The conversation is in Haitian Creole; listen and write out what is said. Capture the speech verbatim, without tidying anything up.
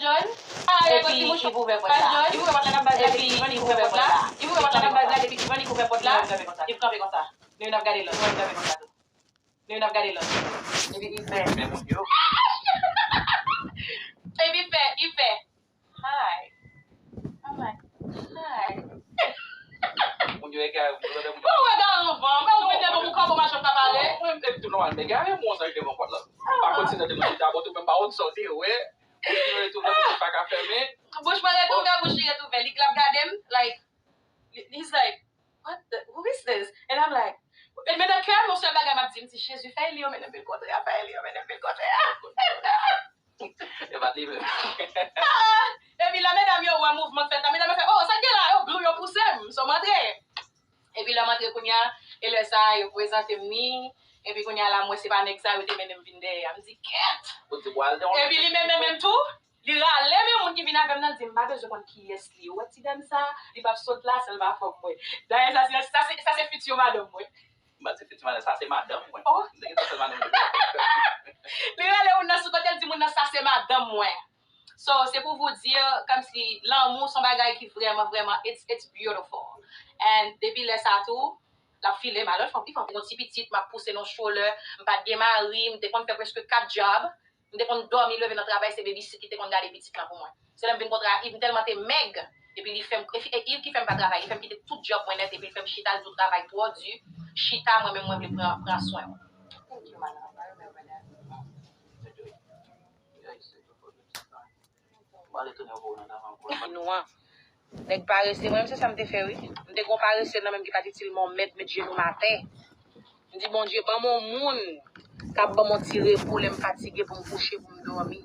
John? Epi Yves ouvè pòt la. Epi Yves ouvè pòt la. Yves ouvè pòt la. Yves kanpe konsa. Yves kanpe konsa. Nou n ap gade lòt. Nou n ap gade lòt. Nou n ap gade lòt. Epi Yves fè. Men moun yo. Epi fè, Yves fè. Hi. I'm like, hi. Moun yo egare, moun yo egare, moun yo. Ou egare anvan, men ou mete pou kòb ou mache w ka pale. Mwen, mwen, tout nòmal, men egare, mwen, sa, devan pòt la. M pa konn si nan devan pòt la, bon, tou, men m pa konn sa w te wè. Moun yo tou, men pa ka fèmen. Bouch mwen ret ouvè, bouch li ret ouvè. Li, l ap gade m, like, he's like, what the, who is this? And I'm like, men nan kè m, yon sèl bagay m ap di, m di, Jezi, fè li yo mennen m vin kontre a, fè li yo mennen m vin kontre a. E pa t li menm. Ah! Epi lè medam yo wè mouvman k fèt la, medam yo fè, oh, sa k gen la? Yo glou, yo pouse m. So, m antre. Epi lè m antre kounye a, e lè sa a, yo prezante m li. Epi kounye a la, m wè se pa nèg sa yo te mennen m vin dèyè a. M di, kèt! Ou di, bwal de. Epi li menm, menm, menm tou, li rale m, yon moun ki vin avè m nan, di m pa bezwen konn kiyès li ye. Ou wè ti dam sa, li p ap sot la san l pa fè m wè. Dayè, sa se, sa se, sa se fiti madanm mwen. M pa di fiti madanm, sa se madanm mwen. Oh. M te gentan fè madanm mwen. Li rele moun nan sou kote, l di moun nan, sa se madanm mwen. So, se pou vous dire, kòmsi lanmou se yon bagay ki vrèman, vrèman, it's, it's beautiful. And depi lè sa tou, l ap file m. Alò, li fè yon ti pitit, m ap pouse nan stroller, m pa t gen mari, m te konn fè prèske kat djòb. M te konn dòmi leve nan travay, se babysit ki te konn gade pitit lan pou mwen. Se lè m vin kontre a Yves, m tèlman te mèg, epi li fè m, e, e Yves ki fè m pa travay, li fè m kite tout djòb mwen nèt, epi li fè m chita, l di w travay twò di, chita, mwen menm mwen vle pran, pran swen w. Thank you, my love. I remember that. Nou an. Nèg parese, mwen menm se sa m te fè wi. M te gon parese nan menm ki pa t itil m yon mèd, met jenou m atè. M di, Bondye, ban m yon moun k ap ban m yon ti repo lè m fatige pou m kouche, pou m dòmi.